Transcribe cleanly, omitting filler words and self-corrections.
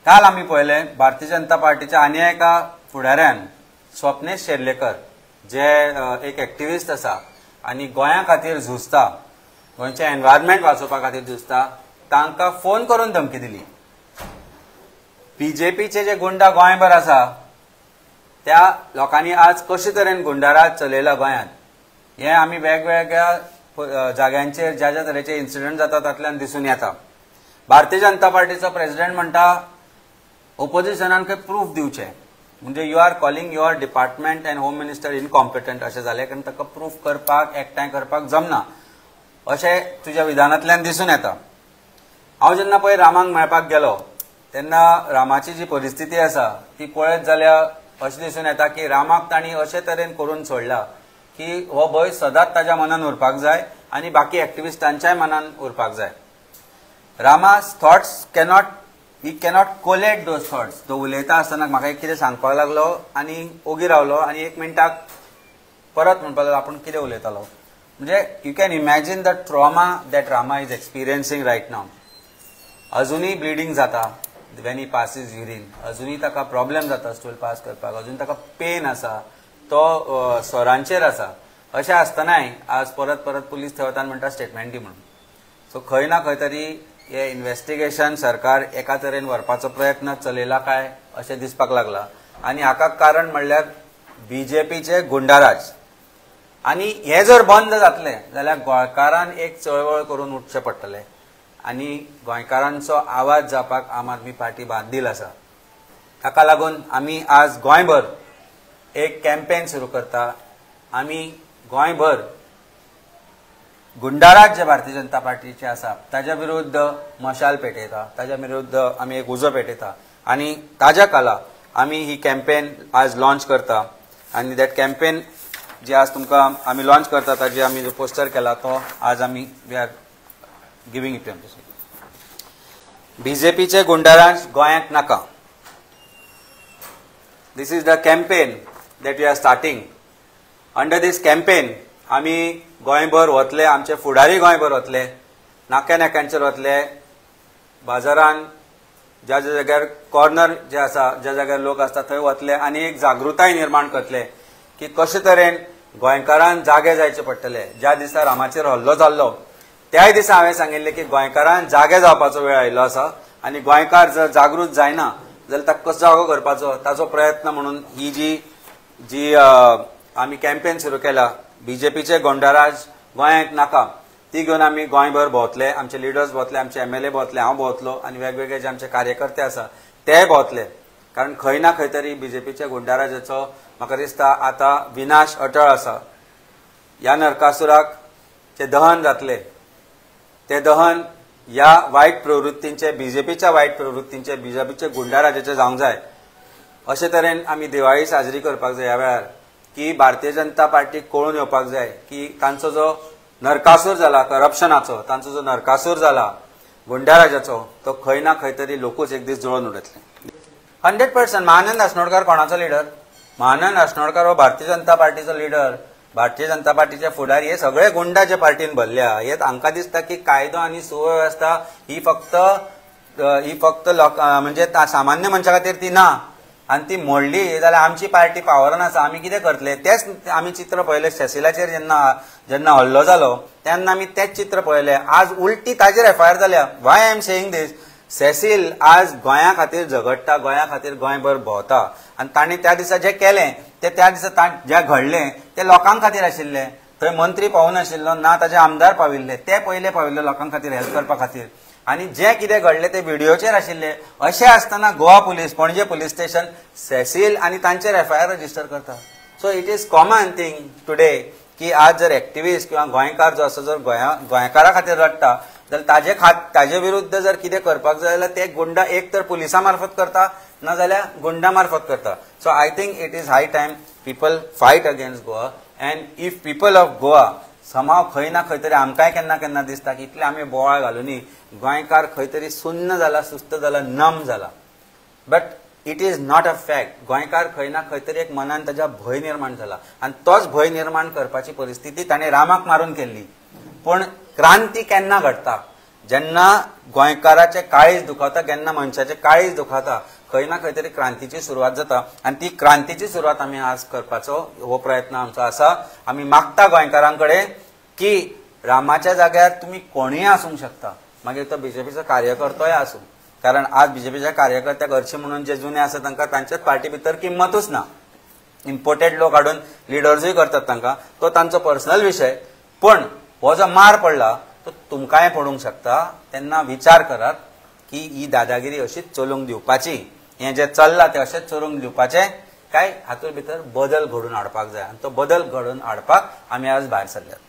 काल आमी पळयलें भारतीय जनता पार्टीच्या आनी एका फुडाऱ्यान स्वप्नेश शेर्लेकर जे एक एक्टिविस्ट आसा आनी गोंया खातीर झुजता, गोंयचें एनवायरमेंट वाचोवपा खातीर झुजता, तांकां फोन करून धमकी दिली. बीजेपीचे जे गुंडा गोंयभर आसा त्या लोकांनी आज कशे तरेन गुंडाराज चलयला गोंयांत हें आमी वेगवेगळ्या जाग्यांचेर ज्या ज्या तरेचे इन्सिडंट जाता तातल्यान दिसून येता. भारतीय जनता पार्टीचो प्रेसिडेंट म्हणटा ओपोजिशनान खंय प्रूफ दिवचें, म्हणजे you are calling your department and home minister incompetent अशें जालें, कारण ताका प्रूफ करपाक एकठांय करपाक जमना अशें तुज्या विधानांतल्यान दिसून येता. हांव जेन्ना पळय रामाक मेळपाक गेलो तेन्ना रामाची जी परिस्थिती आसा ती पळयत जाल्यार अशें दिसून येता की रामाक तांणी अशे तरेन करून सोडला की हो भंय सदांच ताज्या मनान उरपाक जाय आनी बाकी एक्टिविस्टांच्याय मनान उरपाक जाय. Rama's thoughts cannot, he cannot collate those thoughts. तो उलयता आसतना म्हाका एक कितें सांगपाक लागलो आनी ओगी रावलो आनी एक मिनटाक परत म्हणपाक लागलो आपूण कितें उलयतालो. म्हणजे you can imagine the trauma that Rama is experiencing right now. अजुनूय ब्लिडींग जाता when he passes urine, अजुनूय ताका प्रॉब्लेम जाता स्टूल पास करपाक, अजून ताका पेन आसा, तो सोरांचेर आसा. अशें आसतनाय आज परत परत पुलीस थंय वता म्हणटा स्टेटमेंट दी म्हणून. सो खंय ना खंय तरी हे इन्वेस्टिगेशन सरकार एका तरेन व्हरपाचो प्रयत्न चलयला काय अशें दिसपाक लागला आनी हाका कारण म्हणल्यार बीजेपीचे गुंडाराज. आनी हे जर बंद जातले जाल्यार गोंयकारान एक चळवळ करून उठचें पडटलें आनी गोंयकारांचो आवाज जावपाक आम आदमी पार्टी बांदील आसा. ताका लागून आमी आज गोंयभर एक कॅम्पेन सुरू करता. आमी गोंयभर गुंडाराज जे भारतीय जनता पार्टीचे आसा ताज्या विरुद्ध मशाल पेटयता, ताज्या विरुद्ध आमी एक उजो पेटयता आनी ताज्या खाला आमी ही कॅम्पेन आज लॉन्च करता. आनी that campaign जे आज तुमकां आमी लॉन्च करता ताजे आमी जो पोस्टर केला तो आज आमी we are giving it. बीजेपीचे goonda raj गोंयांत नाका. This is the campaign that we are starting. Under this campaign आमी गोंयभर वतले, आमचे फुडारी गोंयभर वतले, नाक्या नाक्यांचेर वतले, बाजारान ज्या ज्या जाग्यार कॉर्नर जे आसा ज्या जाग्यार लोक आसता थंय वतले आनी एक जागृताय निर्माण करतले की कशे तरेन गोंयकारान जागे जायचे पडटले. ज्या दिसा रामाचेर हल्लो जाल्लो त्याय दिसा हांवें सांगिल्लें की गोंयकारान जागे जावपाचो वेळ आयिल्लो आसा आनी गोंयकार जर जागृत जायना जाल्यार ताका कसो जागो करपाचो ताचो प्रयत्न म्हणून ही जी जी आमी कॅम्पेन सुरू केला बीजेपीचे गुंडाराज गोंयांत नाका ती घेवन आमी गोंयभर भोंवतले, आमचे लिडर्स भोंवतले, आमचे एमएलए भोंवतले, हांव भोंवतलो आनी वेगवेगळे जे आमचे कार्यकर्ते आसा तेय भोंवतले. कारण खंय ना खंय तरी बीजेपीच्या गुंडाराजाचो म्हाका दिसता आतां विनाश अटळ आसा. ह्या नरकासुराक जे दहन जातलें तें दहन ह्या वायट प्रवृत्तींचे, बीजेपीच्या वायट प्रवृत्तींचे, बीजेपीचे गुंडाराजाचे जावंक जाय. अशे तरेन आमी दिवाळी साजरी करपाक जाय ह्या वेळार की भारतीय जनता पार्टीक कळून येवपाक जाय की तांचो जो नरकासूर जाला करप्शनाचो, तांचो जो नरकासूर जाला गुंडाराजाचो तो खंय ना खंय तरी लोकूच एक दीस जळोवन उडयतले. 100% महानंद आसनोडकार कोणाचो लिडर? महानंद आसनोडकार हो भारतीय जनता पार्टीचो लिडर, भारतीय जनता पार्टीचे फुडारी. हे सगळे गुंडा जे पार्टीन भरल्या हे हांकां दिसता की कायदो आनी सुवेवस्था ही फक्त लोक म्हणजे सामान्य मनशा खातीर ती ना आनी ती मोडली जाल्यार आमची पार्टी पावरान आसा, आमी कितें करतले? तेच आमी चित्र पळयलें सेसिलाचेर जेन्ना जेन्ना हल्लो जालो तेन्ना आमी तेच चित्र पळयलें. आज उलटी ताजेर एफआयआर जाल्या. Why I am saying this? Cecil आज गोंया खातीर झगडटा, गोंया खातीर गोंयभर भोंवता आनी तांणी त्या दिसा जें केलें तें त्या दिसा जें घडलें तें लोकां खातीर आशिल्लें. थंय मंत्री पावूनाशिल्लो ना ताजे आमदार पाविल्ले, ते पयले पाविल्ले लोकां खातीर हेल्प करपा खातीर आनी जें कितें घडलें तें व्हिडियोचेर आशिल्लें. अशें आसतना Goa police, Panaji police station Cecil आनी तांचेर एफआयआर रजिस्टर करता. So it is common thing today की आज जर एक्टिविस्ट किंवा गोंयकार जो आसा जर गोंयकारा खातीर रडटा जाल्यार ताजे विरुद्ध जर कितें करपाक जाय जाल्यार ते गुंडा एक तर पुलिसां मार्फत करता ना जाल्यार गुंडा मार्फत करता. So I think it is high time people fight against Goa and if people of Goa somehow खंय ना खंय तरी आमकांय केन्ना केन्ना दिसता की इतले आमी बोवाळ घालुनी गोंयकार खंय तरी सुन्न जाला, सुस्त जाला, नम जाला. But it is not a fact. गोंयकार खंय ना खंय तरी एक मनान ताज्या भंय निर्माण जाला आनी तोच भंय निर्माण करपाची परिस्थिती ताणें रामाक मारून केल्ली. पूण क्रांती केन्ना घडटा? जेन्ना गोंयकाराचें काळीज दुखावता, केन्ना मनशाचें काळीज दुखावता, खंय ना खंय तरी क्रांतीची सुरवात जाता आनी ती क्रांतीची सुरवात आमी आज करपाचो हो प्रयत्न आमचो आसा. आमी मागता गोंयकारां कडेन की रामाच्या जाग्यार तुमी कोणूय आसूंक शकता, मागीर तो बीजेपीचो कार्यकर्तोय आसूं, कारण आज बीजेपीच्या कार्यकर्त्याक हरशीं म्हणून जे जुने आसा तांकां तांच्याच पार्टी भितर किंमतूच ना. इम्पोर्टेड लोक हाडून लिडर्सूय करतात तांकां, तो तांचो पर्सनल विशय. पण हो जो मार पडला तो तुमकांय पडूंक शकता. तेन्ना विचार करात की ही दादागिरी अशीच चलूंक दिवपाची, हें जें चल्लां तें अशेंच चलूंक दिवपाचें काय हातूंत भितर बदल घडोवन हाडपाक जाय, आनी तो बदल घडोवन हाडपाक आमी आज भायर सरल्यात.